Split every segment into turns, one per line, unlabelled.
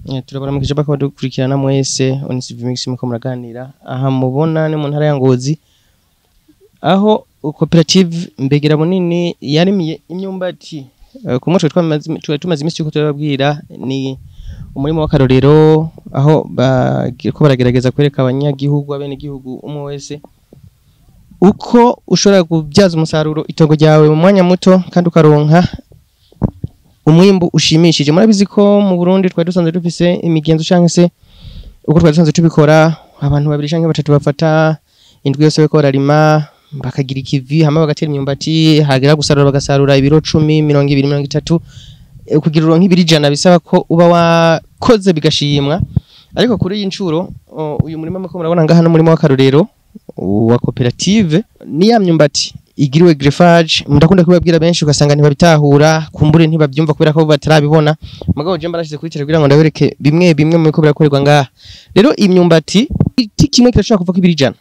Turabaramukije bako dukurikirana mwese Onisivi Mix muko muraganira. Aha mubona ni mu ntara ya Ngozi, aho koperative Mbegera Bunini yarimiye imyumbati. Ku muco twari tumaze iminsi yuko turababwira ni umurimo w'akarorero, aho ko baragerageza kwereka abanyagihugu, abenegihugu, umwe wese uko ushobora kubyaza umusaruro itongo ryawe mu mwanya muto kandi ukaronka umwimbu ushimishije. Murabizi ko mu Burundi twari dusanzwe dufise imigenzo canke se uko twari dusanzwe tubikora, abantu babiri canke batatu bafata indwi yose bariko bararima, bakagira ikivi hama bagatera imyumbati, hagera gusarura bagasarura ibiro 10, 20, 30. Kugira uronke ibiro 100 bisaba ko uba wakoze bigashimwa. Ariko kuri iyi ncuro uyu murima muko murabona ngaha n'umurima w'akarorero wa koperative, ni ya myumbati igiriwe greffage. Ndakunda kubabwira benshi ugasanga ntibabitahura, kumbure ntibabyumva kubera ko batarabibona. Mugabo je mbarashize kuri tele kugira ngo ndabereke bimwe bimwe mu biko birakorerwa ngaha. Rero imyumbati igiti kimwe kirashobora kuva ku ibiro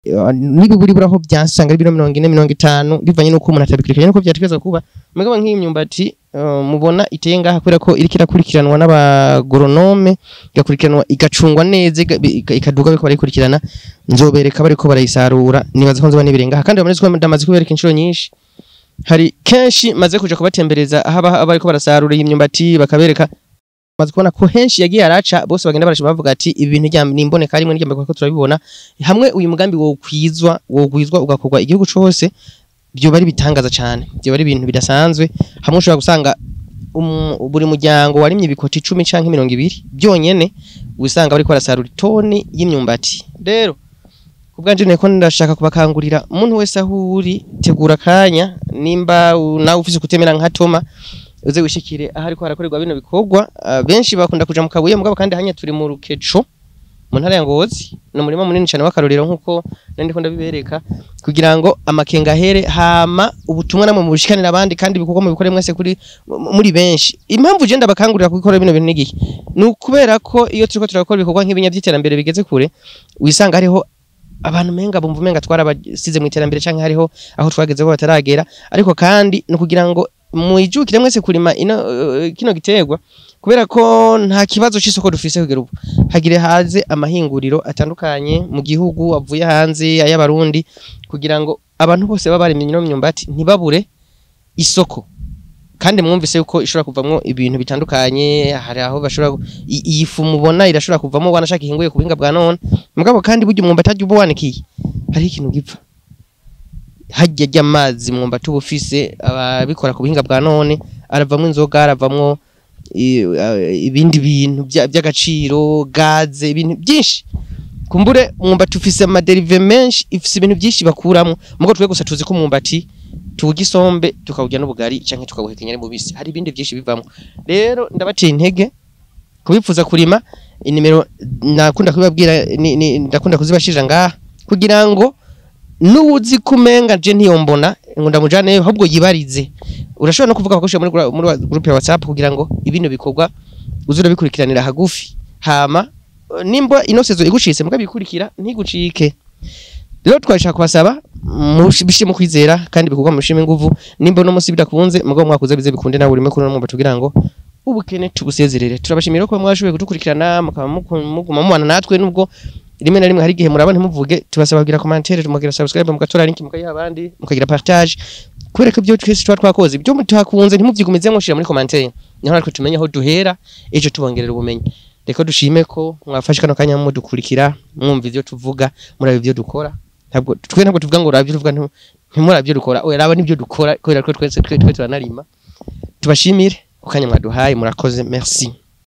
100, nibiburi buraho byansanga ari ibiro 40, 50, bivanye n'uko umuntu atabikurikiranye nuko byatekereza kuba. Mugabo nk'iyi myumbati mubona iteye ngaha, kubera ko iriko irakurikiranwa n'abagoronome, igakurikiranwa, igacungwa neza, ikaduga bariko barayikurikirana, nzobereka bariko barayisarura. Nibaza ko nzoba nibiri ngaha, kandi bamaze ko ndamaze kubereka inshuro nyinshi. Hari kenshi maze kuja kubatembereza aho bariko barasarura iyi myumbati, bakabereka. Maze kubona ko henshi yagiye araca, bose bagenda barashima, bavuga ati ibi bintu rya nimboneka rimwe n'irya mbere ko turabibona. Hamwe uyu mugambi wokwizwa ugakorwa igihugu cose, byoba ari bitangaza cyane, byoba ari ibintu bidasanzwe. Hamwe ushobora gusanga buri muryango warimye ibikoti 10 canke 20 byonyene, usanga bariko barasarura itoni y'imyumbati. Rero kubwanje neko ndashaka kubakangurira umuntu wese aho uri, tegura akanya, nimba nawe ufise kutemera nka Toma, uze wishikire aho ariko harakorerwa bino bikorwa. Benshi bakunda kuja mu Kabuye, mugabo kandi hanya turi mu Rukeco mu ntara ya Ngozi. Ni umurima munini cyane w'akarorero nkuko nari ndiko ndabibereka, kugira ngo amakenga ahere, hama ubutumwa namwe mubushikanira abandi, kandi ibikorwa mubikore mwese kuri muri benshi. Impamvu je ndabakangurira kubikora bino bintu n'igihe ni ukubera ko iyo turiko turakora ibikorwa nk'ibinya by'iterambere bigeze kure, wisanga hariho abantu menga bumva umenga twarabasize mu iterambere canke hariho aho twageze ko bataragera. Ariko kandi ni ukugira ngo mwijukire mwese kurima ino kino giterwa, kubera ko nta kibazo c'isoko dufise kugera ubu. Hagire haze amahinguriro atandukanye mu gihugu avuye hanze, ay'abarundi, kugira ngo abantu bose baba barimye ino myumbati ntibabure isoko. Kandi mwumvise yuko ishobora kuvamwo ibintu bitandukanye. Hari aho bashobora iyi fu mubona irashobora kuvamo, wanashaka ihinguye ku buhinga bwa none. Mugabo kandi burya umwumbati harya uba wanikiye hariho ikintu gipfa, harya ry'amazi mwumbati uba ufise, ababikora ku buhinga bwa none aravamwo inzoga, aravamwo ibindi bintu by'agaciro, gaze, ibintu byinshi. Kumbure umwumbati ufise ama dérivés menshi, ifise ibintu byinshi bakuramo. Mugabo twe gusa tuzi ko umwumbati tuwurya isombe, tukawurya n'ubugari, canke tukawuhekenya ari mubisi. Hari ibindi byinshi bivamo. Rero ndabateye intege kubifuza kurima. Inimero nakunda kubibabwira, ndakunda kuzibashirira ngaha kugira ngo nuwuzi kumenga je ntiyombona ngo ndamujane, ahubwo yibarize. Urashobora no kuvuga bakoresha muri groupe ya WhatsApp kugira ngo ibino bikorwa uze urabikurikiranira hagufi, hama nimba ino saison igucitse muga bikurikira ntigucike. Rero twashaka kubasaba bishime kwizera kandi bikorwa mushime inguvu. Nimba no musi bidakunze, mugabo mwakuze bize bikunde, nawe urime kuri no mwumva, tugira ngo ubukene tubusezerere. Turabashimira ko mwashoboye kudukurikirana, mukaba muguma mubana natwe, nubwo rimwe na rimwe hari igihe muraba ntimuvuge. Tubasaba kugira commentaire, mukagira subscribe, mugatora link mukayiha abandi, mukagira partage, kubera ko ibyo twese tuba twakoze, ibyo mutakunze ntimuvyigumizemo, mushira muri commentaire, niho natwe tumenye aho duhera ejo tubongerera ubumenyi. Reka dushime ko mwafashe kano kanya mudukurikira, mwumva ivyo tuvuga, muraba ivyo dukora. Ntabwo twe ntabwo tuvuga ngo urabyo tuvuga ntimurabyo dukora, oya, raba nibyo dukora, kubera ko twese twe turanarima. Tubashimire ku kanya mwaduhaye, murakoze, merci.